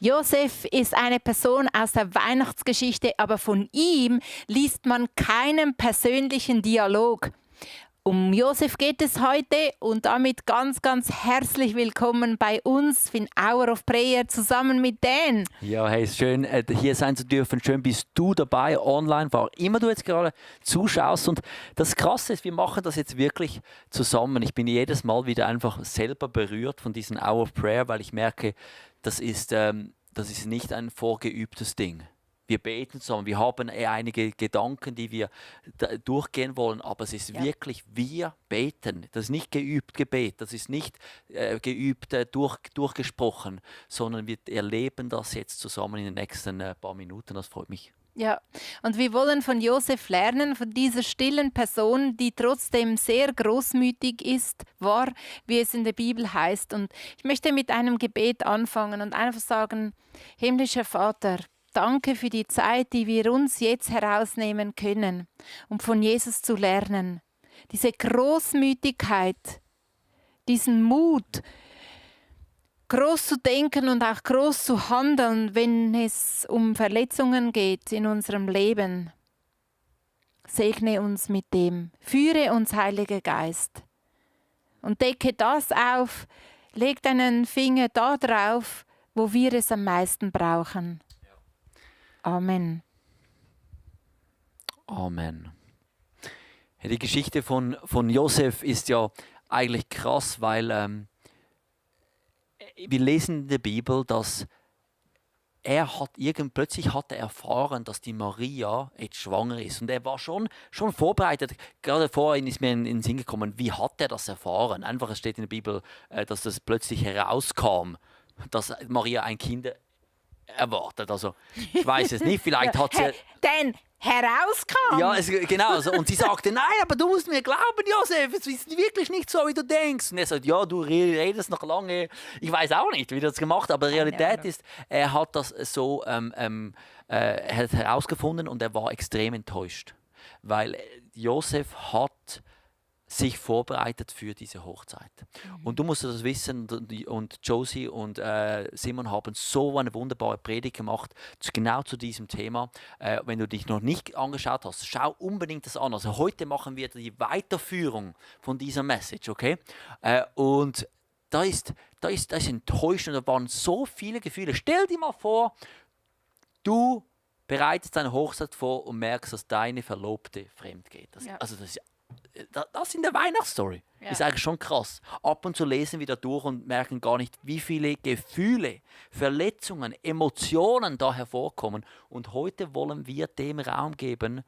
Josef ist eine Person aus der Weihnachtsgeschichte, aber von ihm liest man keinen persönlichen Dialog. Um Josef geht es heute und damit ganz, ganz herzlich willkommen bei uns in Hour of Prayer zusammen mit Dan. Ja, hey, es ist schön, hier sein zu dürfen. Schön bist du dabei, online, wo auch immer du jetzt gerade zuschaust. Und das Krasse ist, wir machen das jetzt wirklich zusammen. Ich bin jedes Mal wieder einfach selber berührt von diesem Hour of Prayer, weil ich merke, das ist nicht ein vorgeübtes Ding. Wir beten zusammen, wir haben einige Gedanken, die wir durchgehen wollen, aber es ist wirklich, wir beten. Das ist nicht geübt Gebet, das ist nicht geübt durchgesprochen, sondern wir erleben das jetzt zusammen in den nächsten paar Minuten. Das freut mich. Ja, und wir wollen von Josef lernen, von dieser stillen Person, die trotzdem sehr großmütig war, wie es in der Bibel heißt. Und ich möchte mit einem Gebet anfangen und einfach sagen, himmlischer Vater, danke für die Zeit, die wir uns jetzt herausnehmen können, um von Jesus zu lernen. Diese Großmütigkeit, diesen Mut, groß zu denken und auch groß zu handeln, wenn es um Verletzungen geht in unserem Leben. Segne uns mit dem. Führe uns, Heiliger Geist. Und decke das auf, leg deinen Finger da drauf, wo wir es am meisten brauchen. Amen. Amen. Ja, die Geschichte von Josef ist ja eigentlich krass, weil wir lesen in der Bibel, dass plötzlich hat er erfahren, dass die Maria jetzt schwanger ist. Und er war schon vorbereitet. Gerade vorhin ist mir in den Sinn gekommen, wie hat er das erfahren? Einfach, es steht in der Bibel, dass das plötzlich herauskam, dass Maria ein Kind erwartet. Also, ich weiß es nicht, vielleicht hat sie... Denn herauskam? Ja, genau. Also, und sie sagte, nein, aber du musst mir glauben, Josef, es ist wirklich nicht so, wie du denkst. Und er sagt, ja, du redest noch lange. Ich weiß auch nicht, wie er das gemacht hat, aber die Realität ist, er hat das so er hat herausgefunden und er war extrem enttäuscht. Weil Josef hat sich vorbereitet für diese Hochzeit. Und du musst das wissen, und Josie und Simon haben so eine wunderbare Predigt gemacht, genau zu diesem Thema. Wenn du dich noch nicht angeschaut hast, schau unbedingt das an. Also heute machen wir die Weiterführung von dieser Message, okay? Und da ist Enttäuschung, da waren so viele Gefühle. Stell dir mal vor, du bereitest deine Hochzeit vor und merkst, dass deine Verlobte fremd geht. Also das in der Weihnachtsstory ist eigentlich schon krass. Ab und zu lesen wir da durch und merken gar nicht, wie viele Gefühle, Verletzungen, Emotionen da hervorkommen. Und heute wollen wir dem Raum geben,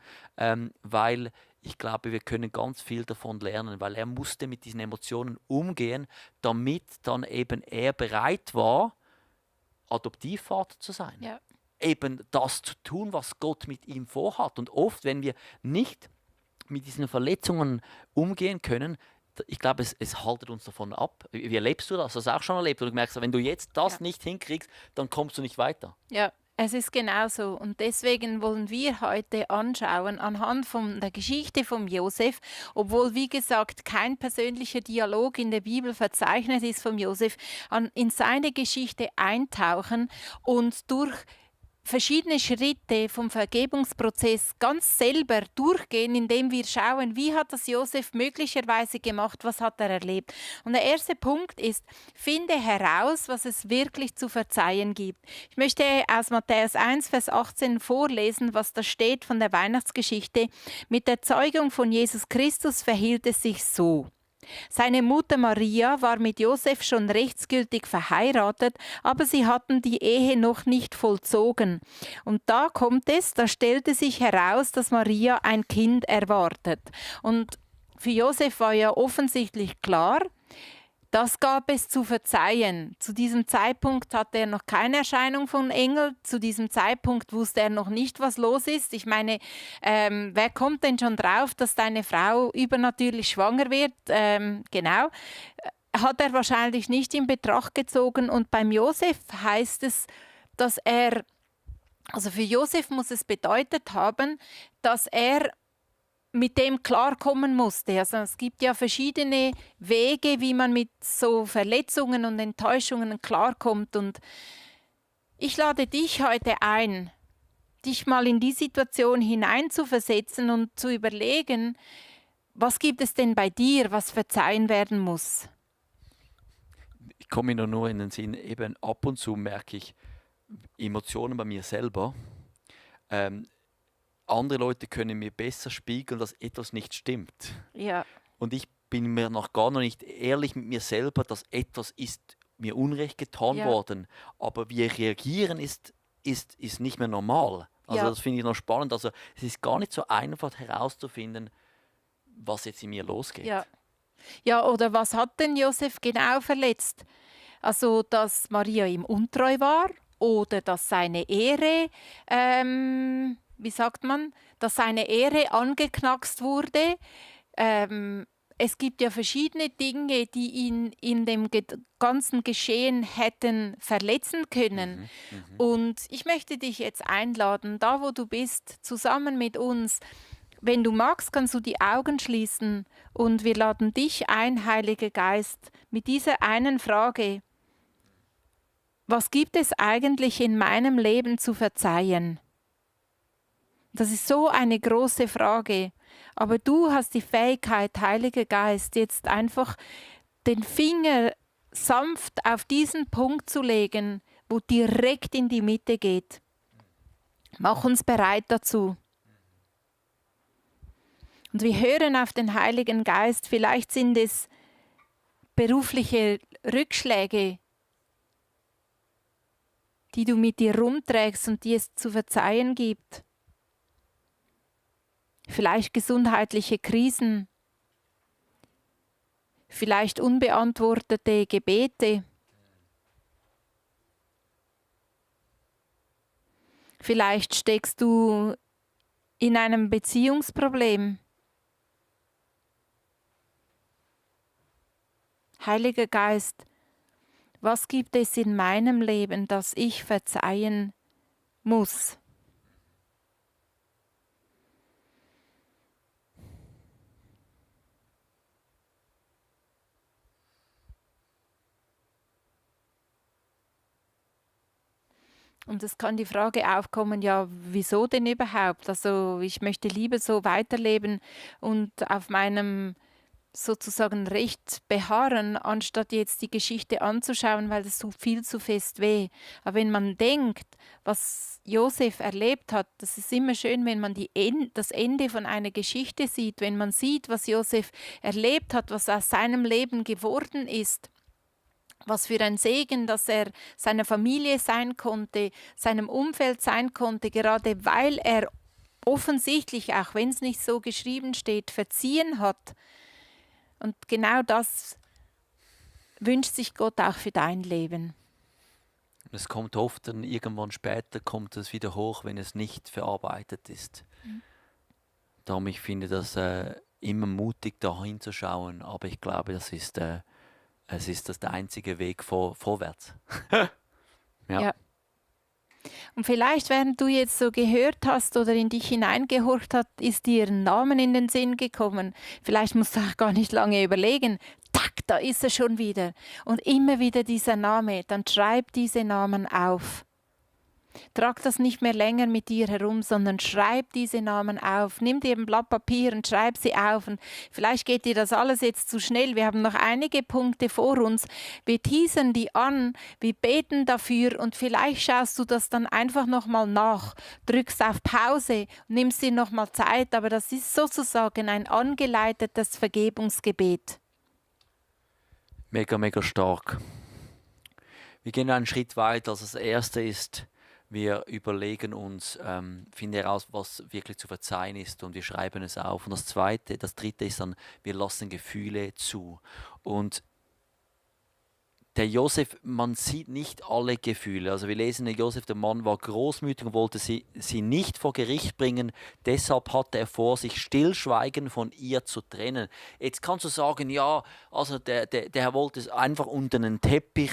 weil ich glaube, wir können ganz viel davon lernen, weil er musste mit diesen Emotionen umgehen, damit dann eben er bereit war, Adoptivvater zu sein. Ja. Eben das zu tun, was Gott mit ihm vorhat. Und oft, wenn wir nicht mit diesen Verletzungen umgehen können, ich glaube, es haltet uns davon ab. Wie erlebst du das? Hast du das auch schon erlebt? Und du merkst, wenn du jetzt das nicht hinkriegst, dann kommst du nicht weiter. Ja, es ist genauso. Und deswegen wollen wir heute anschauen, anhand von der Geschichte von Josef, obwohl, wie gesagt, kein persönlicher Dialog in der Bibel verzeichnet ist von Josef, in seine Geschichte eintauchen und durch verschiedene Schritte vom Vergebungsprozess ganz selber durchgehen, indem wir schauen, wie hat das Josef möglicherweise gemacht, was hat er erlebt. Und der erste Punkt ist, finde heraus, was es wirklich zu verzeihen gibt. Ich möchte aus Matthäus 1, Vers 18 vorlesen, was da steht von der Weihnachtsgeschichte. Mit der Zeugung von Jesus Christus verhielt es sich so. Seine Mutter Maria war mit Josef schon rechtsgültig verheiratet, aber sie hatten die Ehe noch nicht vollzogen. Und da stellte sich heraus, dass Maria ein Kind erwartet. Und für Josef war ja offensichtlich klar, das gab es zu verzeihen. Zu diesem Zeitpunkt hatte er noch keine Erscheinung von Engel. Zu diesem Zeitpunkt wusste er noch nicht, was los ist. Ich meine, wer kommt denn schon drauf, dass deine Frau übernatürlich schwanger wird? Genau. Hat er wahrscheinlich nicht in Betracht gezogen. Und beim Josef heißt es, dass für Josef muss es bedeutet haben, dass er mit dem klarkommen musste. Also es gibt ja verschiedene Wege, wie man mit so Verletzungen und Enttäuschungen klarkommt. Und Ich lade dich heute ein, dich mal in die Situation hineinzuversetzen und zu überlegen, was gibt es denn bei dir, was verzeihen werden muss? Ich komme mir nur in den Sinn, eben ab und zu merke ich Emotionen bei mir selber. Ähm, Andere Leute können mir besser spiegeln, dass etwas nicht stimmt. Ja, Und ich bin mir noch gar noch nicht ehrlich mit mir selber, dass etwas ist mir Unrecht getan ja, worden. Aber wie reagieren ist nicht mehr normal. Also ja, das finde ich noch spannend. Also es ist gar nicht so einfach herauszufinden, was jetzt in mir losgeht. ja. Ja, oder was hat denn Josef genau verletzt? Also, dass Maria ihm untreu war oder dass seine Ehre, wie sagt man, dass seine Ehre angeknackst wurde. Es gibt ja verschiedene Dinge, die ihn in dem ganzen Geschehen hätten verletzen können. Und ich möchte dich jetzt einladen, da wo du bist, zusammen mit uns. Wenn du magst, kannst du die Augen schließen und wir laden dich ein, Heiliger Geist, mit dieser einen Frage. Was gibt es eigentlich in meinem Leben zu verzeihen? Das ist so eine große Frage. Aber du hast die Fähigkeit, Heiliger Geist, jetzt einfach den Finger sanft auf diesen Punkt zu legen, wo direkt in die Mitte geht. Mach uns bereit dazu. Und wir hören auf den Heiligen Geist. Vielleicht sind es berufliche Rückschläge, die du mit dir rumträgst und die es zu verzeihen gibt. Vielleicht gesundheitliche Krisen, vielleicht unbeantwortete Gebete, vielleicht steckst du in einem Beziehungsproblem. Heiliger Geist, was gibt es in meinem Leben, das ich verzeihen muss? Und es kann die Frage aufkommen, ja, wieso denn überhaupt? Also ich möchte lieber so weiterleben und auf meinem sozusagen Recht beharren, anstatt jetzt die Geschichte anzuschauen, weil das so viel zu fest weh. Aber wenn man denkt, was Josef erlebt hat, das ist immer schön, wenn man das Ende von einer Geschichte sieht, wenn man sieht, was Josef erlebt hat, was aus seinem Leben geworden ist. Was für ein Segen, dass er seiner Familie sein konnte, seinem Umfeld sein konnte, gerade weil er offensichtlich, auch wenn es nicht so geschrieben steht, verziehen hat. Und genau das wünscht sich Gott auch für dein Leben. Es kommt oft dann irgendwann später kommt es wieder hoch, wenn es nicht verarbeitet ist. Darum ich finde das immer mutig, da hinzuschauen, aber ich glaube, es ist das der einzige Weg vorwärts. Ja. Und vielleicht, während du jetzt so gehört hast oder in dich hineingehorcht hast, ist dir ein Name in den Sinn gekommen. Vielleicht musst du auch gar nicht lange überlegen. Tack, da ist er schon wieder. Und immer wieder dieser Name. Dann schreib diese Namen auf. Trag das nicht mehr länger mit dir herum, sondern schreib diese Namen auf. Nimm dir ein Blatt Papier und schreib sie auf. Und vielleicht geht dir das alles jetzt zu schnell. Wir haben noch einige Punkte vor uns. Wir teasern die an, wir beten dafür und vielleicht schaust du das dann einfach nochmal nach. Drückst auf Pause und nimmst dir nochmal Zeit. Aber das ist sozusagen ein angeleitetes Vergebungsgebet. Mega, mega stark. Wir gehen einen Schritt weiter. Also das erste ist, wir überlegen uns, finden heraus, was wirklich zu verzeihen ist und wir schreiben es auf. Und das dritte ist dann, wir lassen Gefühle zu. Und der Josef, man sieht nicht alle Gefühle. Also wir lesen, der Josef, der Mann, war großmütig und wollte sie nicht vor Gericht bringen. Deshalb hatte er vor, sich stillschweigend von ihr zu trennen. Jetzt kannst du sagen, ja, also der Herr wollte es einfach unter den Teppich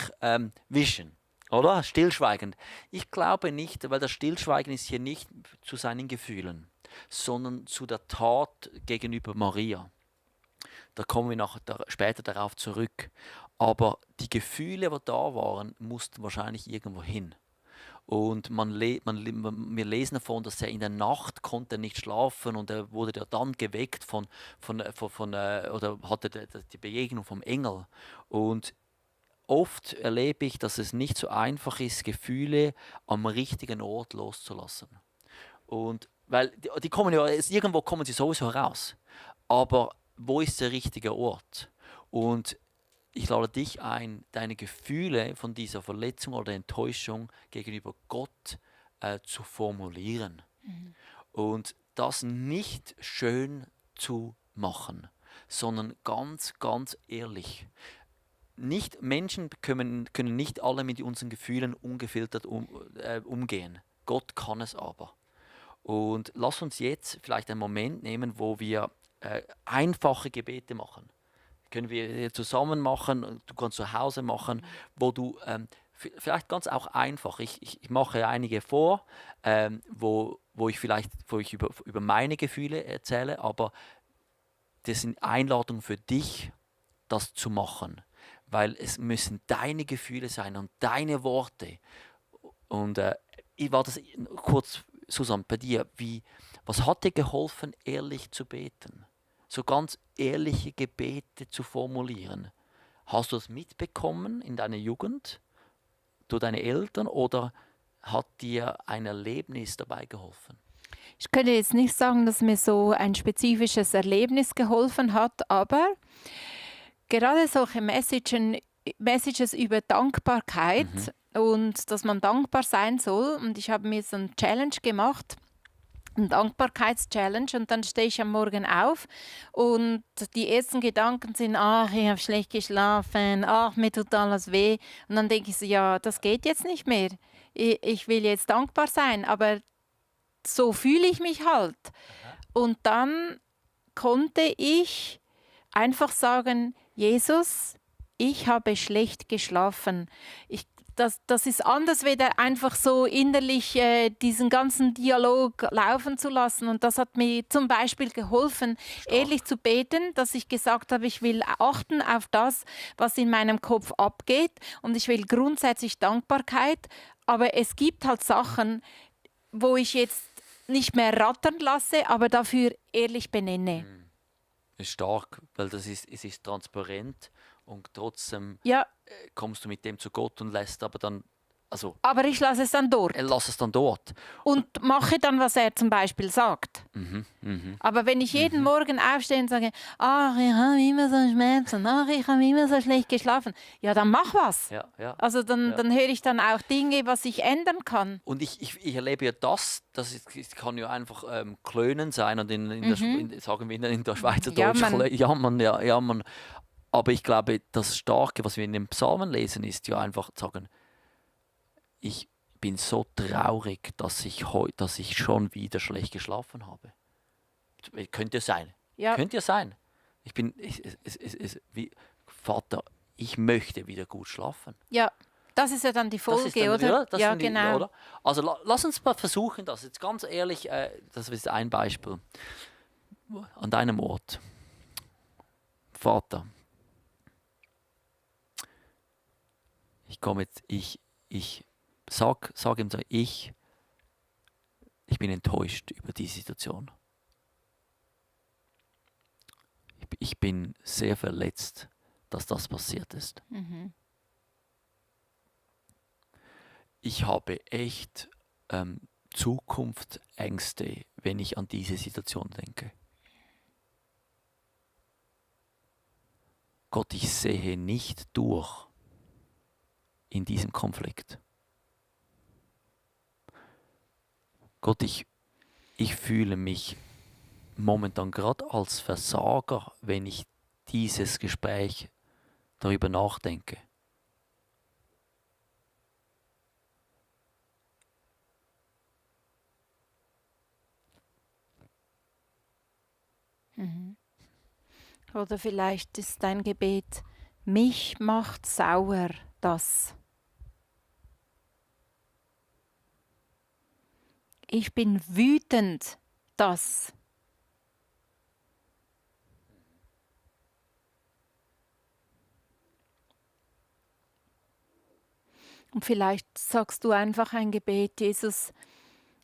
wischen. Oder? Stillschweigend. Ich glaube nicht, weil das Stillschweigen ist hier nicht zu seinen Gefühlen, sondern zu der Tat gegenüber Maria. Da kommen wir später darauf zurück. Aber die Gefühle, die da waren, mussten wahrscheinlich irgendwo hin. Und wir lesen davon, dass er in der Nacht konnte nicht schlafen und er wurde dann geweckt oder hatte die Begegnung vom Engel. Und oft erlebe ich, dass es nicht so einfach ist, Gefühle am richtigen Ort loszulassen. Und weil die kommen ja, irgendwo kommen sie sowieso heraus. Aber wo ist der richtige Ort? Und ich lade dich ein, deine Gefühle von dieser Verletzung oder Enttäuschung gegenüber Gott zu formulieren. Und das nicht schön zu machen, sondern ganz, ganz ehrlich. Menschen können nicht alle mit unseren Gefühlen ungefiltert umgehen. Gott kann es aber. Und lass uns jetzt vielleicht einen Moment nehmen, wo wir einfache Gebete machen. Können wir zusammen machen, du kannst zu Hause machen, wo du vielleicht ganz auch einfach, ich mache einige vor, wo ich über meine Gefühle erzähle, aber das sind Einladungen für dich, das zu machen, weil es müssen deine Gefühle sein und deine Worte. Und ich war das kurz, Susanne, bei dir, was hat dir geholfen, ehrlich zu beten? So ganz ehrliche Gebete zu formulieren. Hast du das mitbekommen in deiner Jugend, durch deine Eltern, oder hat dir ein Erlebnis dabei geholfen? Ich könnte jetzt nicht sagen, dass mir so ein spezifisches Erlebnis geholfen hat, aber gerade solche Messages über Dankbarkeit und dass man dankbar sein soll. Und ich habe mir so eine Challenge gemacht, eine Dankbarkeitschallenge, und dann stehe ich am Morgen auf und die ersten Gedanken sind, ach, ich habe schlecht geschlafen, ach, mir tut alles weh. Und dann denke ich so, ja, das geht jetzt nicht mehr. Ich will jetzt dankbar sein, aber so fühle ich mich halt. Und dann konnte ich einfach sagen, Jesus, ich habe schlecht geschlafen. Das ist anders, wieder einfach so innerlich diesen ganzen Dialog laufen zu lassen. Und das hat mir zum Beispiel geholfen, ehrlich zu beten, dass ich gesagt habe, ich will achten auf das, was in meinem Kopf abgeht. Und ich will grundsätzlich Dankbarkeit. Aber es gibt halt Sachen, wo ich jetzt nicht mehr rattern lasse, aber dafür ehrlich benenne. Ist stark, weil es ist transparent und trotzdem Ja, kommst du mit dem zu Gott und lässt aber dann, also aber ich lasse es dann dort lass es dann dort. und mache dann, was er zum Beispiel sagt. Aber wenn ich jeden Morgen aufstehe und sage, ach, ich habe immer so Schmerzen, ach, ich habe immer so schlecht geschlafen, ja, dann mach was. Ja. Also dann höre ich dann auch Dinge, was ich ändern kann. Und ich erlebe ja das kann ja einfach Klönen sein und sagen wir in der Schweizerdeutsch jammern. Aber ich glaube, das Starke, was wir in den Psalmen lesen, ist ja einfach zu sagen, ich bin so traurig, dass ich schon wieder schlecht geschlafen habe. Könnte sein. Ja. Könnte ja sein. Vater, ich möchte wieder gut schlafen. Ja, das ist ja dann die Folge, dann, oder? Ja, genau. Oder? Also lass uns mal versuchen, das jetzt ganz ehrlich, das ist ein Beispiel. An deinem Ort. Vater, ich komme jetzt, sag ihm so, ich bin enttäuscht über die Situation. Ich bin sehr verletzt, dass das passiert ist. Ich habe echt Zukunftsängste, wenn ich an diese Situation denke. Gott, ich sehe nicht durch in diesem Konflikt. Gott, ich fühle mich momentan gerade als Versager, wenn ich dieses Gespräch darüber nachdenke. Oder vielleicht ist dein Gebet, mich macht sauer das. Ich bin wütend das. Und vielleicht sagst du einfach ein Gebet: Jesus,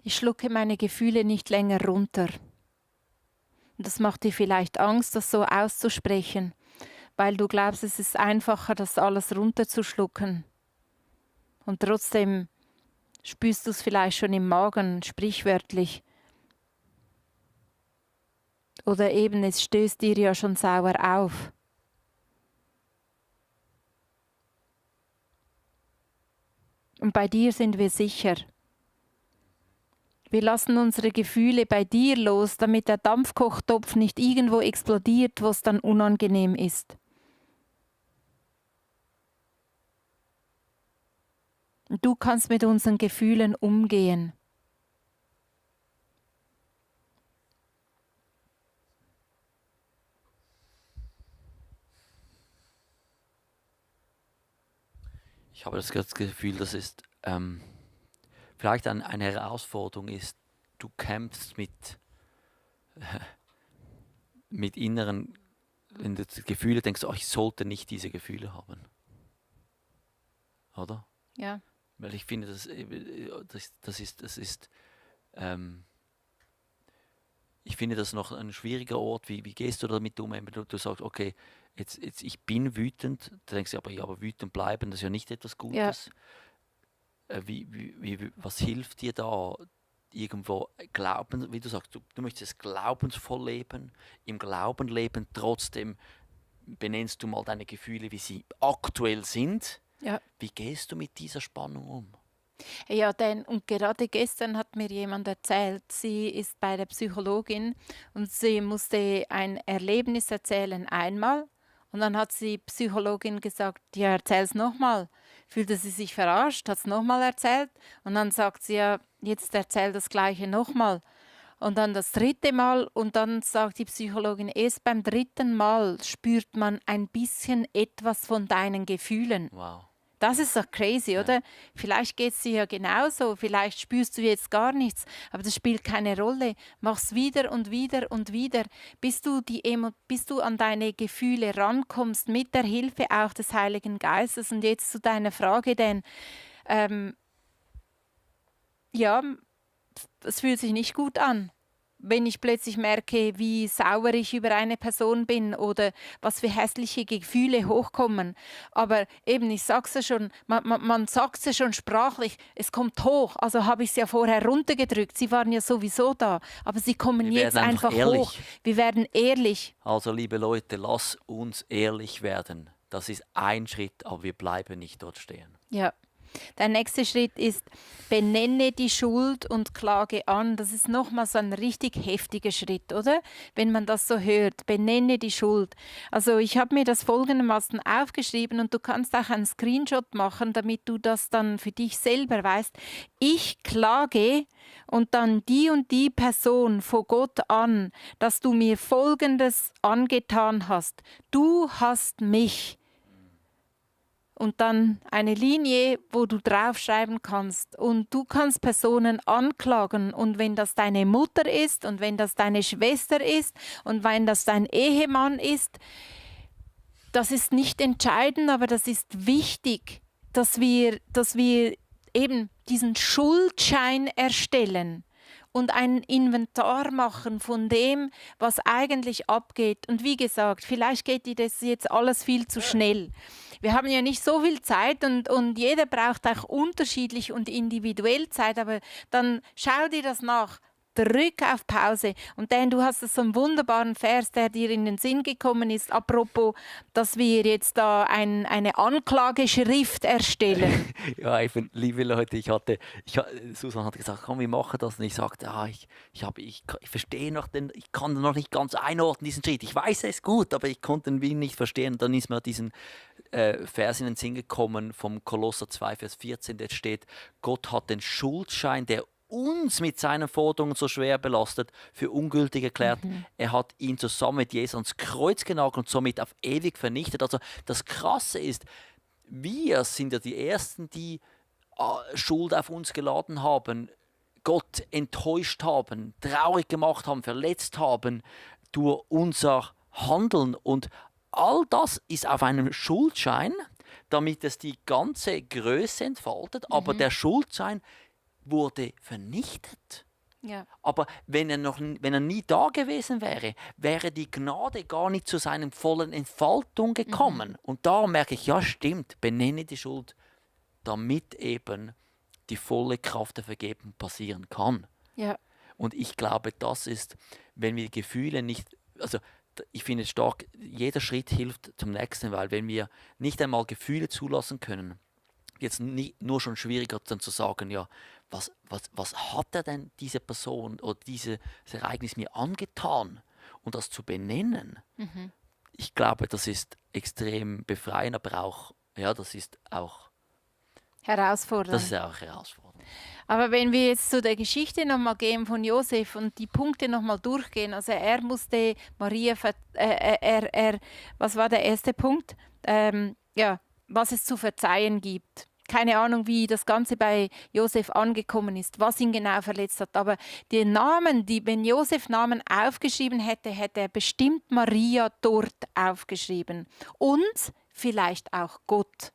ich schlucke meine Gefühle nicht länger runter. Und das macht dir vielleicht Angst, das so auszusprechen, weil du glaubst, es ist einfacher, das alles runterzuschlucken. Und trotzdem spürst du es vielleicht schon im Magen, sprichwörtlich. Oder eben, es stößt dir ja schon sauer auf. Und bei dir sind wir sicher. Wir lassen unsere Gefühle bei dir los, damit der Dampfkochtopf nicht irgendwo explodiert, wo es dann unangenehm ist. Und du kannst mit unseren Gefühlen umgehen. Ich habe das Gefühl, dass es vielleicht eine Herausforderung ist. Du kämpfst mit inneren, wenn du Gefühle denkst, oh, ich sollte nicht diese Gefühle haben. Oder? Ja. Weil ich finde, das ist ich finde das noch ein schwieriger Ort. Wie gehst du damit um? Wenn du sagst, okay, jetzt ich bin wütend, dann denkst du, aber wütend bleiben, das ist ja nicht etwas Gutes. Ja. Was hilft dir da? Irgendwo Glauben, wie du sagst, du möchtest glaubensvoll leben, im Glauben leben, trotzdem benennst du mal deine Gefühle, wie sie aktuell sind. Ja. Wie gehst du mit dieser Spannung um? Ja, und gerade gestern hat mir jemand erzählt, sie ist bei der Psychologin und sie musste ein Erlebnis erzählen einmal und dann hat die Psychologin gesagt, ja, erzähl's nochmal. Fühlte sie sich verarscht, hat es nochmal erzählt und dann sagt sie, ja, jetzt erzähl das Gleiche nochmal. Und dann das 3. Mal und dann sagt die Psychologin, erst beim 3. Mal spürt man ein bisschen etwas von deinen Gefühlen. Wow. Das ist doch crazy, oder? Vielleicht geht es dir ja genauso, vielleicht spürst du jetzt gar nichts, aber das spielt keine Rolle. Mach's wieder und wieder und wieder, bis du an deine Gefühle rankommst, mit der Hilfe auch des Heiligen Geistes. Und jetzt zu deiner Frage, denn ja, es fühlt sich nicht gut an, wenn ich plötzlich merke, wie sauer ich über eine Person bin oder was für hässliche Gefühle hochkommen. Aber eben, ich sage es ja schon, man sagt es ja schon sprachlich, es kommt hoch. Also habe ich es ja vorher runtergedrückt. Sie waren ja sowieso da, aber sie kommen jetzt einfach hoch. Wir werden ehrlich. Also liebe Leute, lass uns ehrlich werden. Das ist ein Schritt, aber wir bleiben nicht dort stehen. Ja. Der nächste Schritt ist, benenne die Schuld und klage an. Das ist nochmal so ein richtig heftiger Schritt, oder? Wenn man das so hört, benenne die Schuld. Also ich habe mir das folgendermaßen aufgeschrieben und du kannst auch einen Screenshot machen, damit du das dann für dich selber weißt. Ich klage und dann die und die Person vor Gott an, dass du mir Folgendes angetan hast. Du hast mich. Und dann eine Linie, wo du draufschreiben kannst. Und du kannst Personen anklagen. Und wenn das deine Mutter ist und wenn das deine Schwester ist und wenn das dein Ehemann ist, das ist nicht entscheidend, aber das ist wichtig, dass wir eben diesen Schuldschein erstellen und ein Inventar machen von dem, was eigentlich abgeht. Und wie gesagt, vielleicht geht dir das jetzt alles viel zu schnell. Wir haben ja nicht so viel Zeit und jeder braucht auch unterschiedlich und individuell Zeit, aber dann schau dir das nach. Drück auf Pause. Und Dan, du hast so einen wunderbaren Vers, der dir in den Sinn gekommen ist, apropos, dass wir jetzt da eine Anklageschrift erstellen. Ja, liebe Leute, Susan hat gesagt, komm, wir machen das. Und ich sagte, ich verstehe noch ich kann noch nicht ganz einordnen, diesen Schritt. Ich weiß es gut, aber ich konnte ihn nicht verstehen. Und dann ist mir diesen Vers in den Sinn gekommen vom Kolosser 2, Vers 14, der steht, Gott hat den Schuldschein, der uns mit seinen Forderungen so schwer belastet, für ungültig erklärt. Er hat ihn zusammen mit Jesus ans Kreuz genagelt und somit auf ewig vernichtet. Also das Krasse ist, wir sind ja die Ersten, die Schuld auf uns geladen haben, Gott enttäuscht haben, traurig gemacht haben, verletzt haben durch unser Handeln. Und all das ist auf einem Schuldschein, damit es die ganze Größe entfaltet, aber der Schuldschein wurde vernichtet. Ja. Aber wenn er nie da gewesen wäre, wäre die Gnade gar nicht zu seiner vollen Entfaltung gekommen. Und da merke ich, ja stimmt, benenne die Schuld, damit eben die volle Kraft der Vergebung passieren kann. Ja. Und ich glaube, das ist, wenn wir die Gefühle nicht, also ich finde es stark, jeder Schritt hilft zum nächsten, weil wenn wir nicht einmal Gefühle zulassen können, jetzt nur schon schwieriger dann zu sagen, ja, was hat er denn diese Person oder dieses Ereignis mir angetan und das zu benennen, ich glaube, das ist extrem befreiend, aber auch, ja, das ist auch Herausfordernd. herausfordernd. Aber wenn wir jetzt zu der Geschichte nochmal gehen von Josef und die Punkte nochmal durchgehen, also er musste Maria, was war der erste Punkt? Was es zu verzeihen gibt. Keine Ahnung, wie das Ganze bei Josef angekommen ist, was ihn genau verletzt hat. Aber die Namen, wenn Josef Namen aufgeschrieben hätte, hätte er bestimmt Maria dort aufgeschrieben. Und vielleicht auch Gott.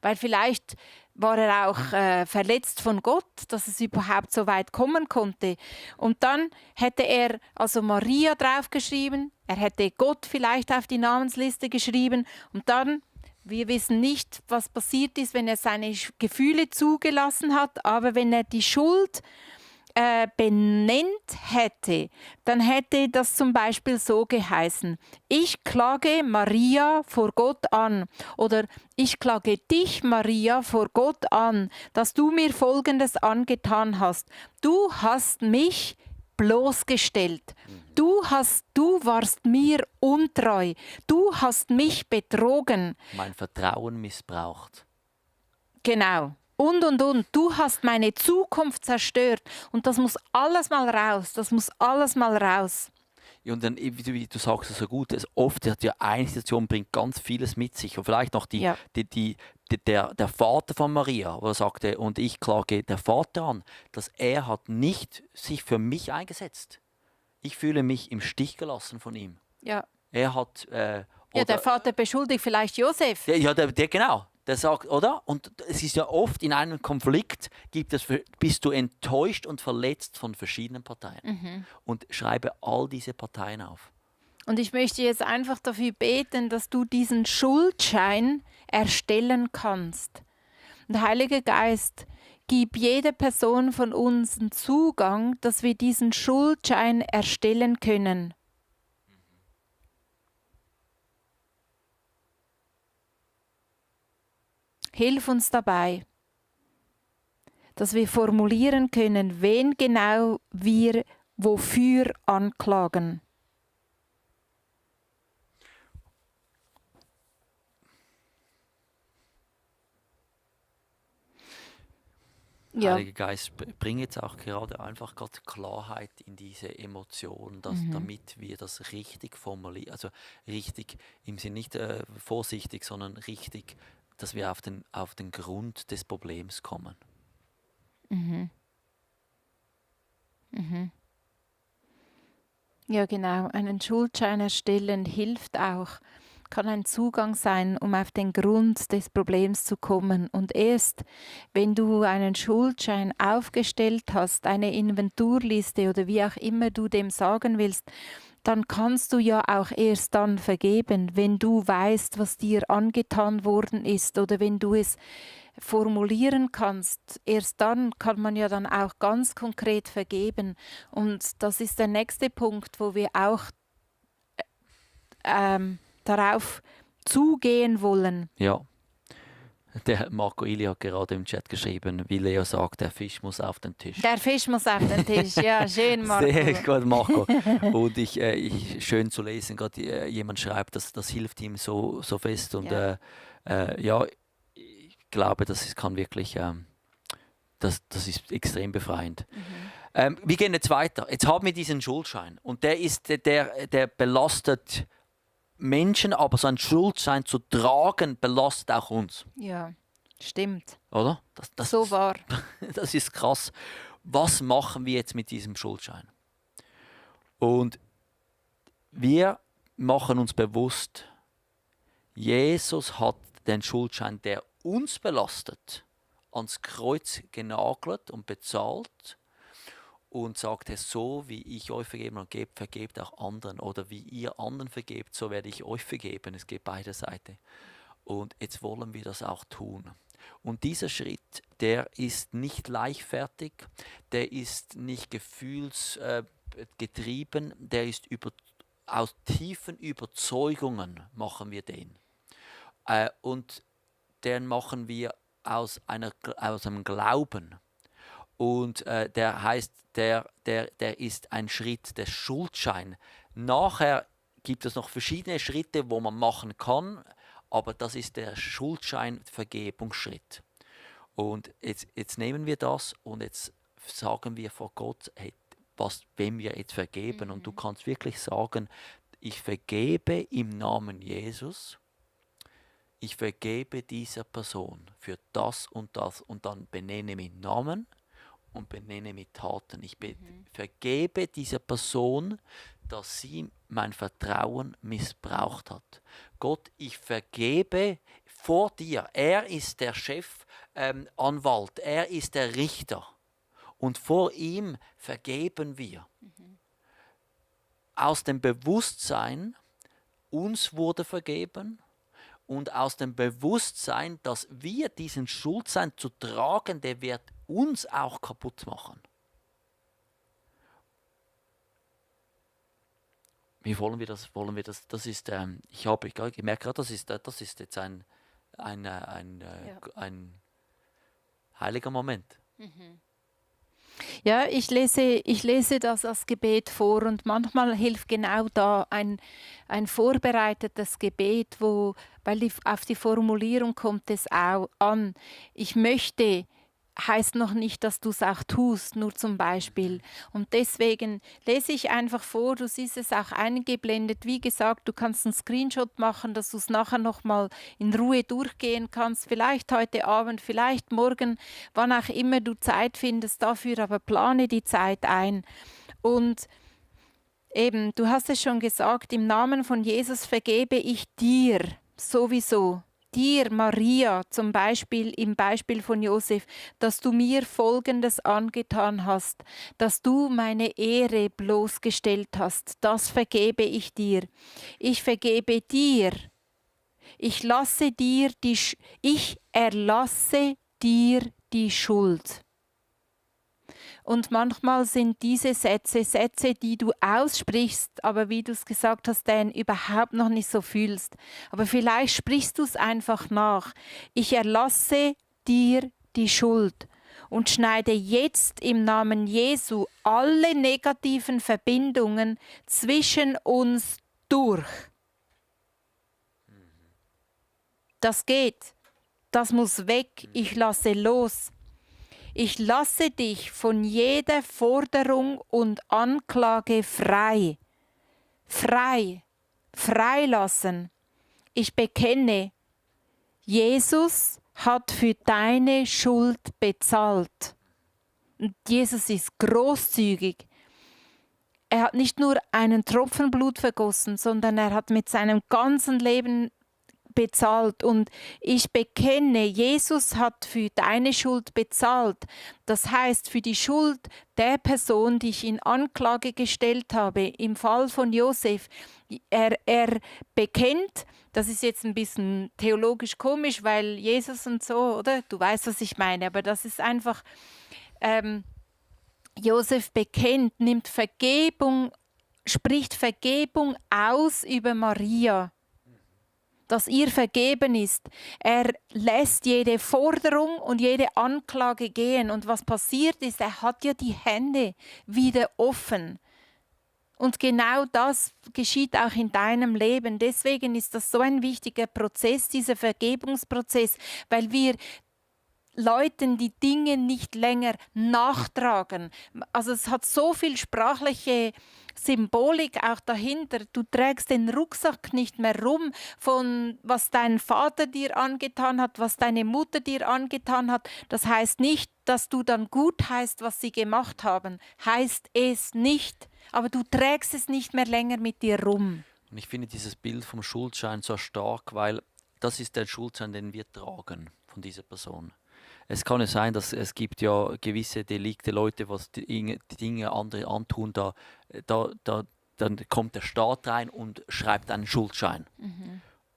Weil vielleicht war er auch verletzt von Gott, dass es überhaupt so weit kommen konnte. Und dann hätte er also Maria draufgeschrieben, er hätte Gott vielleicht auf die Namensliste geschrieben und dann, wir wissen nicht, was passiert ist, wenn er seine Gefühle zugelassen hat, aber wenn er die Schuld benennt hätte, dann hätte das zum Beispiel so geheißen: Ich klage Maria vor Gott an oder ich klage dich, Maria, vor Gott an, dass du mir Folgendes angetan hast. Du hast mich bloßgestellt. Du warst mir untreu. Du hast mich betrogen. Mein Vertrauen missbraucht. Genau. Und. Du hast meine Zukunft zerstört. Und das muss alles mal raus. Das muss alles mal raus. Ja, und dann, wie du sagst, so gut, oft hat ja eine Situation bringt ganz vieles mit sich. Und vielleicht noch der Vater von Maria, wo er sagte, und ich klage der Vater an, dass er hat nicht sich für mich eingesetzt. Ich fühle mich im Stich gelassen von ihm. Ja. Er hat... der Vater beschuldigt vielleicht Josef. Genau. Der sagt, oder? Und es ist ja oft in einem Konflikt, bist du enttäuscht und verletzt von verschiedenen Parteien. Und schreibe all diese Parteien auf. Und ich möchte jetzt einfach dafür beten, dass du diesen Schuldschein erstellen kannst. Und Heiliger Geist, gib jeder Person von uns einen Zugang, dass wir diesen Schuldschein erstellen können. Hilf uns dabei, dass wir formulieren können, wen genau wir wofür anklagen. Ja. Heiliger Geist, bring jetzt auch gerade einfach Gott Klarheit in diese Emotionen, damit wir das richtig formulieren, also richtig im Sinne nicht vorsichtig, sondern richtig, dass wir auf den Grund des Problems kommen. Ja, genau. Einen Schuldschein erstellen hilft auch, kann ein Zugang sein, um auf den Grund des Problems zu kommen. Und erst, wenn du einen Schuldschein aufgestellt hast, eine Inventurliste oder wie auch immer du dem sagen willst, dann kannst du ja auch erst dann vergeben, wenn du weißt, was dir angetan worden ist oder wenn du es formulieren kannst. Erst dann kann man ja dann auch ganz konkret vergeben. Und das ist der nächste Punkt, wo wir auch darauf zugehen wollen. Ja. Der Marco Ili hat gerade im Chat geschrieben, wie Leo sagt, der Fisch muss auf den Tisch. Der Fisch muss auf den Tisch, ja, schön, Marco. Sehr gut, Marco. Und schön zu lesen, gerade jemand schreibt, das hilft ihm so fest. Und ich glaube, das kann wirklich, das ist extrem befreiend. Wir gehen jetzt weiter. Jetzt haben wir diesen Schuldschein und der belastet Menschen, aber so einen Schuldschein zu tragen, belastet auch uns. Ja, stimmt. Oder? So wahr. Das ist krass. Was machen wir jetzt mit diesem Schuldschein? Und wir machen uns bewusst, Jesus hat den Schuldschein, der uns belastet, ans Kreuz genagelt und bezahlt und sagte, so wie ich euch vergeben und gebe, vergebt auch anderen. Oder wie ihr anderen vergebt, so werde ich euch vergeben. Es geht beide Seiten. Und jetzt wollen wir das auch tun. Und dieser Schritt, der ist nicht leichtfertig, der ist nicht gefühlsgetrieben, der ist aus tiefen Überzeugungen machen wir den. Und den machen wir aus einem Glauben. Und der heißt, der ist ein Schritt des Schuldscheins. Nachher gibt es noch verschiedene Schritte, wo man machen kann, aber das ist der Schuldschein-Vergebungsschritt. Und jetzt nehmen wir das und jetzt sagen wir vor Gott, hey, wem wir jetzt vergeben. Und du kannst wirklich sagen, ich vergebe im Namen Jesus. Ich vergebe dieser Person für das und dann benenne mit Namen und benenne mit Taten. Ich vergebe dieser Person, dass sie mein Vertrauen missbraucht hat. Gott, ich vergebe vor dir. Er ist der Chefanwalt, er ist der Richter. Und vor ihm vergeben wir. Aus dem Bewusstsein, uns wurde vergeben, und aus dem Bewusstsein, dass wir diesen Schuldschein zu tragen, der wird uns auch kaputt machen. Wie wollen wir das? Das ist, ich merke gerade, das ist jetzt ein heiliger Moment. Ja, ich lese das als Gebet vor und manchmal hilft genau da ein vorbereitetes Gebet, weil auf die Formulierung kommt es auch an. Ich möchte heißt noch nicht, dass du es auch tust, nur zum Beispiel. Und deswegen lese ich einfach vor, du siehst es auch eingeblendet. Wie gesagt, du kannst einen Screenshot machen, dass du es nachher nochmal in Ruhe durchgehen kannst. Vielleicht heute Abend, vielleicht morgen, wann auch immer du Zeit findest dafür, aber plane die Zeit ein. Und eben, du hast es schon gesagt, im Namen von Jesus vergebe ich dir sowieso. Dir, Maria, zum Beispiel im Beispiel von Josef, dass du mir Folgendes angetan hast, dass du meine Ehre bloßgestellt hast, das vergebe ich dir. Ich vergebe dir. Ich erlasse dir die Schuld. Und manchmal sind diese Sätze, die du aussprichst, aber wie du es gesagt hast, den überhaupt noch nicht so fühlst. Aber vielleicht sprichst du es einfach nach. Ich erlasse dir die Schuld und schneide jetzt im Namen Jesu alle negativen Verbindungen zwischen uns durch. Das geht. Das muss weg. Ich lasse los. Ich lasse dich von jeder Forderung und Anklage frei. Frei. Freilassen. Ich bekenne, Jesus hat für deine Schuld bezahlt. Und Jesus ist großzügig. Er hat nicht nur einen Tropfen Blut vergossen, sondern er hat mit seinem ganzen Leben bezahlt. Und ich bekenne, Jesus hat für deine Schuld bezahlt. Das heißt, für die Schuld der Person, die ich in Anklage gestellt habe, im Fall von Josef, er bekennt, das ist jetzt ein bisschen theologisch komisch, weil Jesus und so, oder? Du weißt, was ich meine, aber das ist einfach, Josef bekennt, nimmt Vergebung, spricht Vergebung aus über Maria, dass ihr vergeben ist. Er lässt jede Forderung und jede Anklage gehen. Und was passiert ist, er hat ja die Hände wieder offen. Und genau das geschieht auch in deinem Leben. Deswegen ist das so ein wichtiger Prozess, dieser Vergebungsprozess, weil wir Leuten die Dinge nicht länger nachtragen. Also es hat so viel sprachliche Symbolik auch dahinter. Du trägst den Rucksack nicht mehr rum von was dein Vater dir angetan hat, was deine Mutter dir angetan hat. Das heißt nicht, dass du dann gut heißt, was sie gemacht haben. Heißt es nicht. Aber du trägst es nicht mehr länger mit dir rum. Und ich finde dieses Bild vom Schuldschein so stark, weil das ist der Schuldschein, den wir tragen von dieser Person. Es kann ja sein, dass es gibt ja gewisse Delikte, Leute, was die Dinge andere antun, dann kommt der Staat rein und schreibt einen Schuldschein.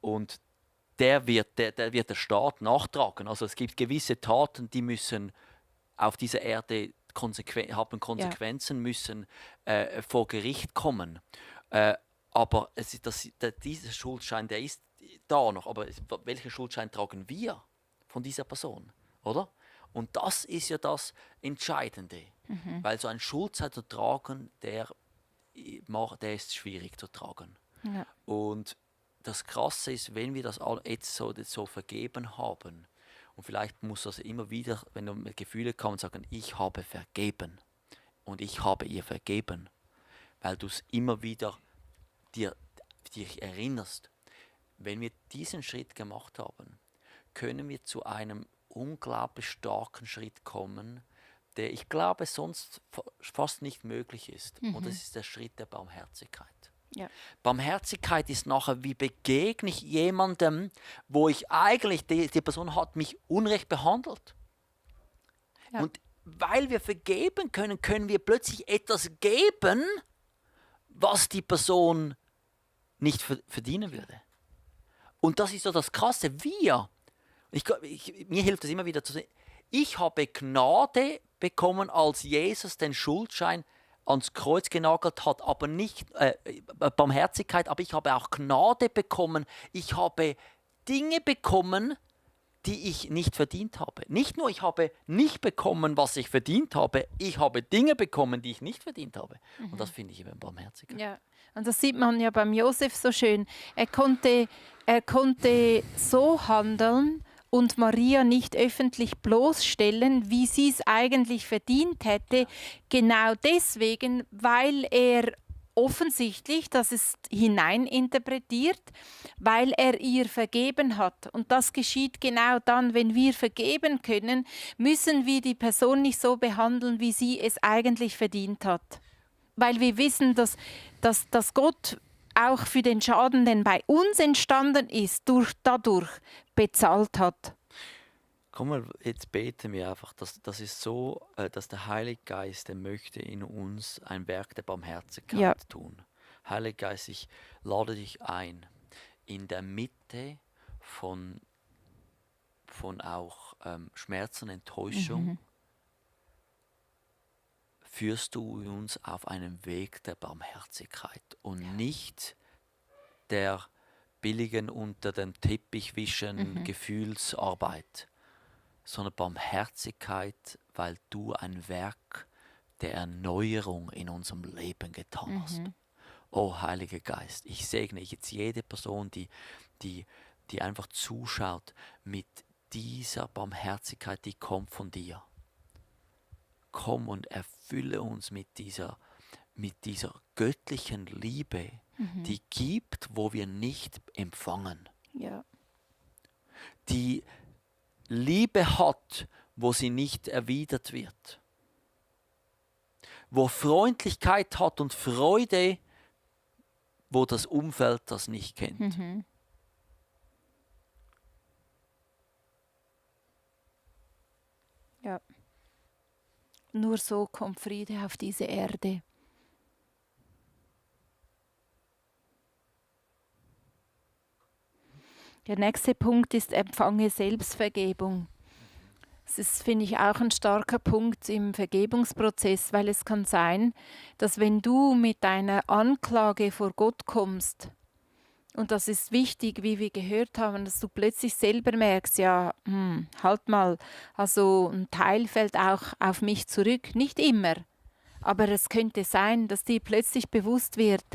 Und der wird der Staat nachtragen. Also es gibt gewisse Taten, die müssen auf dieser Erde haben Konsequenzen, müssen vor Gericht kommen. Aber dieser Schuldschein, der ist da noch. Aber welchen Schuldschein tragen wir von dieser Person? Oder? Und das ist ja das Entscheidende. Weil so ein Schuldschein zu tragen, der ist schwierig zu tragen. Ja. Und das Krasse ist, wenn wir das jetzt so vergeben haben, und vielleicht muss das immer wieder, wenn du mit Gefühlen kommst, sagen, ich habe vergeben und ich habe ihr vergeben, weil du es immer wieder dich erinnerst. Wenn wir diesen Schritt gemacht haben, können wir zu einem unglaublich starken Schritt kommen, der, ich glaube, sonst fast nicht möglich ist. Und das ist der Schritt der Barmherzigkeit. Ja. Barmherzigkeit ist nachher, wie begegne ich jemandem, wo ich eigentlich, die Person hat mich unrecht behandelt. Ja. Und weil wir vergeben können, können wir plötzlich etwas geben, was die Person nicht verdienen würde. Und das ist so das Krasse. Mir hilft es immer wieder zu sehen, ich habe Gnade bekommen, als Jesus den Schuldschein ans Kreuz genagelt hat, aber nicht Barmherzigkeit, aber ich habe auch Gnade bekommen. Ich habe Dinge bekommen, die ich nicht verdient habe. Nicht nur, ich habe nicht bekommen, was ich verdient habe, ich habe Dinge bekommen, die ich nicht verdient habe. Und das finde ich eben Barmherzigkeit. Ja, und das sieht man ja beim Josef so schön. Er konnte so handeln und Maria nicht öffentlich bloßstellen, wie sie es eigentlich verdient hätte. Genau deswegen, weil er offensichtlich, das ist hineininterpretiert, weil er ihr vergeben hat. Und das geschieht genau dann, wenn wir vergeben können, müssen wir die Person nicht so behandeln, wie sie es eigentlich verdient hat. Weil wir wissen, dass Gott auch für den Schaden, der bei uns entstanden ist, dadurch bezahlt hat. Komm mal, jetzt beten wir einfach. Das ist so, dass der Heilige Geist, der möchte in uns ein Werk der Barmherzigkeit tun. Heiliger Geist, ich lade dich ein, in der Mitte von auch Schmerz und Enttäuschung, führst du uns auf einen Weg der Barmherzigkeit und nicht der billigen unter den Teppich wischen Gefühlsarbeit, sondern Barmherzigkeit, weil du ein Werk der Erneuerung in unserem Leben getan hast. Oh Heiliger Geist, ich segne jetzt jede Person, die einfach zuschaut mit dieser Barmherzigkeit, die kommt von dir. Komm und erfülle uns mit dieser göttlichen Liebe, die gibt, wo wir nicht empfangen. Ja. Die Liebe hat, wo sie nicht erwidert wird. Wo Freundlichkeit hat und Freude, wo das Umfeld das nicht kennt. Ja. Nur so kommt Friede auf diese Erde. Der nächste Punkt ist, empfange Selbstvergebung. Das ist, finde ich, auch ein starker Punkt im Vergebungsprozess, weil es kann sein, dass wenn du mit deiner Anklage vor Gott kommst, und das ist wichtig, wie wir gehört haben, dass du plötzlich selber merkst, ja, halt mal, also ein Teil fällt auch auf mich zurück. Nicht immer, aber es könnte sein, dass dir plötzlich bewusst wird,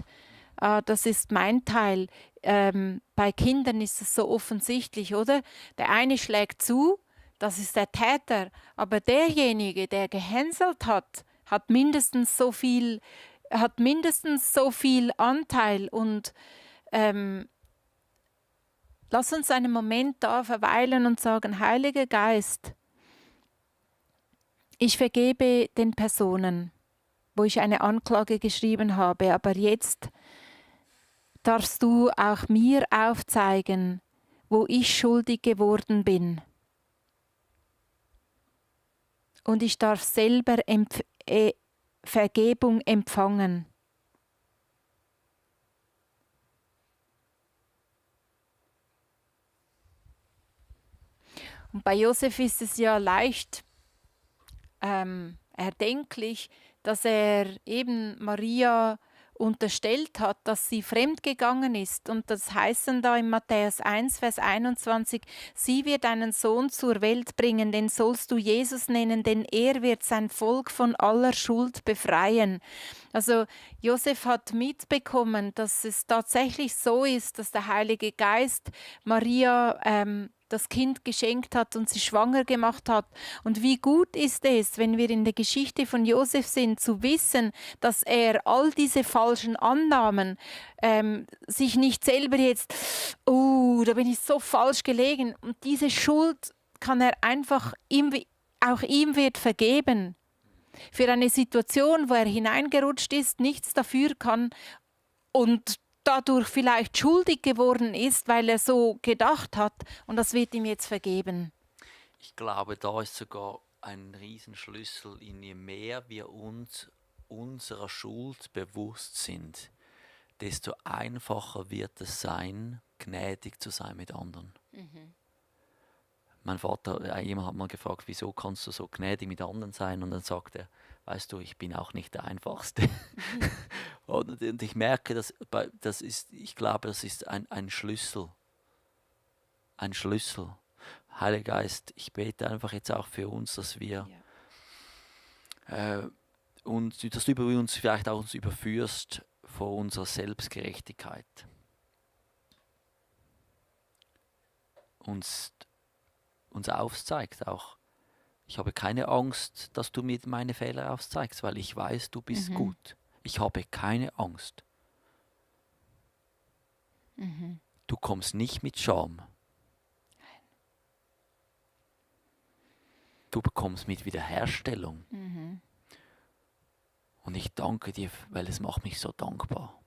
das ist mein Teil. Bei Kindern ist es so offensichtlich, oder? Der eine schlägt zu, das ist der Täter, aber derjenige, der gehänselt hat, hat mindestens so viel Anteil. Und lass uns einen Moment da verweilen und sagen, Heiliger Geist, ich vergebe den Personen, wo ich eine Anklage geschrieben habe, aber jetzt darfst du auch mir aufzeigen, wo ich schuldig geworden bin. Und ich darf selber Vergebung empfangen. Und bei Josef ist es ja leicht erdenklich, dass er eben Maria unterstellt hat, dass sie fremdgegangen ist. Und das heißt dann da in Matthäus 1, Vers 21, sie wird einen Sohn zur Welt bringen, den sollst du Jesus nennen, denn er wird sein Volk von aller Schuld befreien. Also Josef hat mitbekommen, dass es tatsächlich so ist, dass der Heilige Geist Maria das Kind geschenkt hat und sie schwanger gemacht hat. Und wie gut ist es, wenn wir in der Geschichte von Josef sind, zu wissen, dass er all diese falschen Annahmen sich nicht selber jetzt, da bin ich so falsch gelegen. Und diese Schuld kann er einfach, auch ihm wird vergeben. Für eine Situation, wo er hineingerutscht ist, nichts dafür kann und dadurch vielleicht schuldig geworden ist, weil er so gedacht hat, und das wird ihm jetzt vergeben. Ich glaube, da ist sogar ein Riesenschlüssel, je mehr wir uns unserer Schuld bewusst sind, desto einfacher wird es sein, gnädig zu sein mit anderen. Mein Vater, jemand hat mal gefragt, wieso kannst du so gnädig mit anderen sein? Und dann sagt er, weißt du, ich bin auch nicht der Einfachste. Und ich merke, ich glaube, das ist ein Schlüssel. Ein Schlüssel. Heiliger Geist, ich bete einfach jetzt auch für uns, dass wir dass du über uns vielleicht auch uns überführst vor unserer Selbstgerechtigkeit. Uns aufzeigt auch. Ich habe keine Angst, dass du mir meine Fehler aufzeigst, weil ich weiß, du bist gut. Ich habe keine Angst. Du kommst nicht mit Scham. Du bekommst mit Wiederherstellung. Und ich danke dir, weil es macht mich so dankbar.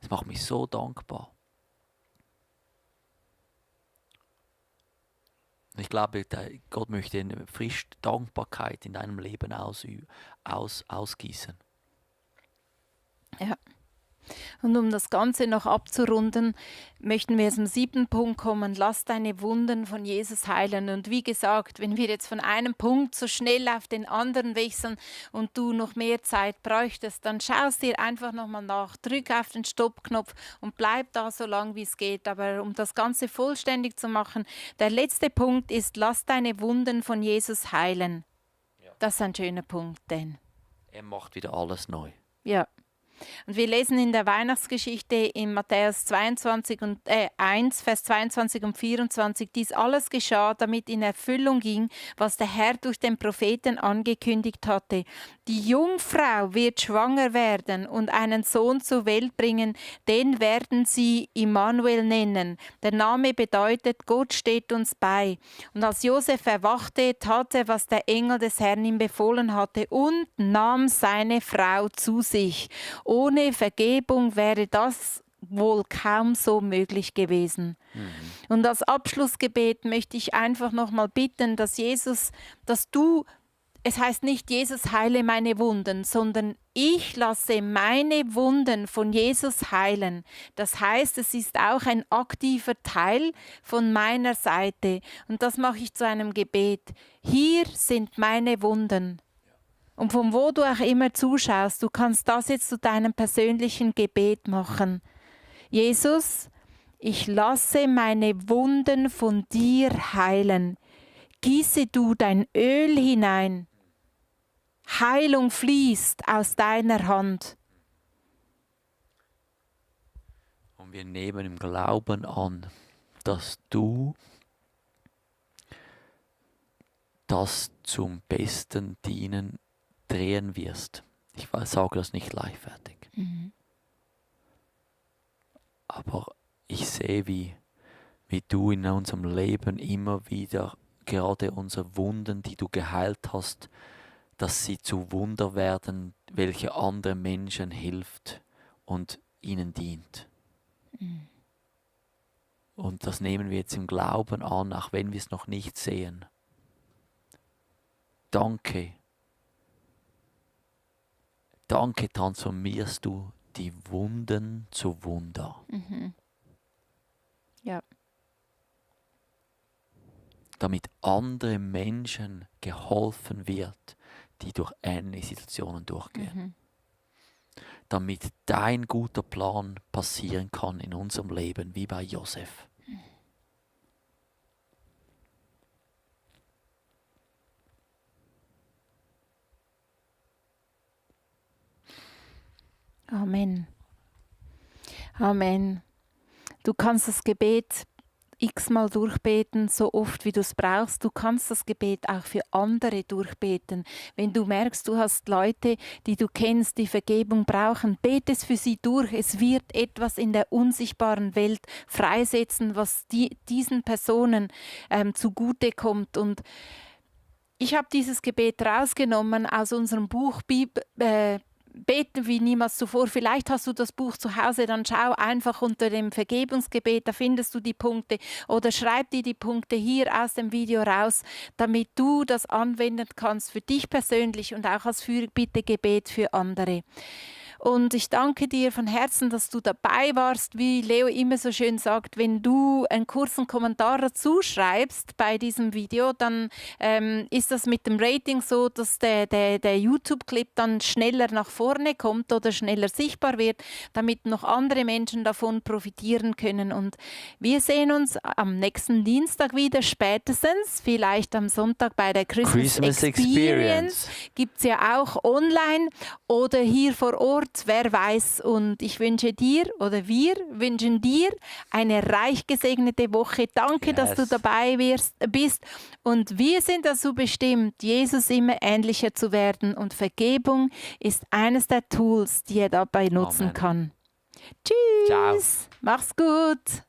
Es macht mich so dankbar. Ich glaube, Gott möchte eine frische Dankbarkeit in deinem Leben ausgießen. Ja. Und um das Ganze noch abzurunden, möchten wir zum 7. Punkt kommen. Lass deine Wunden von Jesus heilen. Und wie gesagt, wenn wir jetzt von einem Punkt so schnell auf den anderen wechseln und du noch mehr Zeit bräuchtest, dann schaust dir einfach nochmal nach, drück auf den Stoppknopf und bleib da so lang wie es geht. Aber um das Ganze vollständig zu machen, der letzte Punkt ist, lass deine Wunden von Jesus heilen. Ja. Das ist ein schöner Punkt, denn er macht wieder alles neu. Ja. Und wir lesen in der Weihnachtsgeschichte in Matthäus 1, Vers 22 und 24, dies alles geschah, damit in Erfüllung ging, was der Herr durch den Propheten angekündigt hatte. Die Jungfrau wird schwanger werden und einen Sohn zur Welt bringen, den werden sie Immanuel nennen. Der Name bedeutet, Gott steht uns bei. Und als Josef erwachte, tat er, was der Engel des Herrn ihm befohlen hatte und nahm seine Frau zu sich. Ohne Vergebung wäre das wohl kaum so möglich gewesen. Und als Abschlussgebet möchte ich einfach nochmal bitten, es heißt nicht, Jesus heile meine Wunden, sondern ich lasse meine Wunden von Jesus heilen. Das heißt, es ist auch ein aktiver Teil von meiner Seite. Und das mache ich zu einem Gebet. Hier sind meine Wunden. Und von wo du auch immer zuschaust, du kannst das jetzt zu deinem persönlichen Gebet machen. Jesus, ich lasse meine Wunden von dir heilen. Gieße du dein Öl hinein. Heilung fließt aus deiner Hand. Und wir nehmen im Glauben an, dass du das zum Besten drehen wirst. Ich sage das nicht leichtfertig. Aber ich sehe, wie du in unserem Leben immer wieder gerade unsere Wunden, die du geheilt hast, dass sie zu Wunder werden, welche anderen Menschen hilft und ihnen dient. Und das nehmen wir jetzt im Glauben an, auch wenn wir es noch nicht sehen. Danke. Danke, transformierst du die Wunden zu Wunder. Ja. Damit andere Menschen geholfen wird, die durch ähnliche Situationen durchgehen. Damit dein guter Plan passieren kann in unserem Leben, wie bei Josef. Amen. Amen. Du kannst das Gebet x-mal durchbeten, so oft wie du es brauchst. Du kannst das Gebet auch für andere durchbeten. Wenn du merkst, du hast Leute, die du kennst, die Vergebung brauchen, bete es für sie durch. Es wird etwas in der unsichtbaren Welt freisetzen, was diesen Personen zugute kommt. Und ich habe dieses Gebet rausgenommen aus unserem Buch Beten wie niemals zuvor. Vielleicht hast du das Buch zu Hause, dann schau einfach unter dem Vergebungsgebet, da findest du die Punkte, oder schreib dir die Punkte hier aus dem Video raus, damit du das anwenden kannst für dich persönlich und auch als Fürbittegebet für andere. Und ich danke dir von Herzen, dass du dabei warst. Wie Leo immer so schön sagt, wenn du einen kurzen Kommentar dazu schreibst bei diesem Video, dann ist das mit dem Rating so, dass der YouTube-Clip dann schneller nach vorne kommt oder schneller sichtbar wird, damit noch andere Menschen davon profitieren können. Und wir sehen uns am nächsten Dienstag wieder, spätestens, vielleicht am Sonntag bei der Christmas Experience. Gibt es ja auch online oder hier vor Ort. Wer weiß, und ich wünsche dir oder wir wünschen dir eine reich gesegnete Woche. Danke, dass du dabei bist, und wir sind dazu bestimmt, Jesus immer ähnlicher zu werden, und Vergebung ist eines der Tools, die er dabei nutzen kann. Tschüss, ciao. Mach's gut.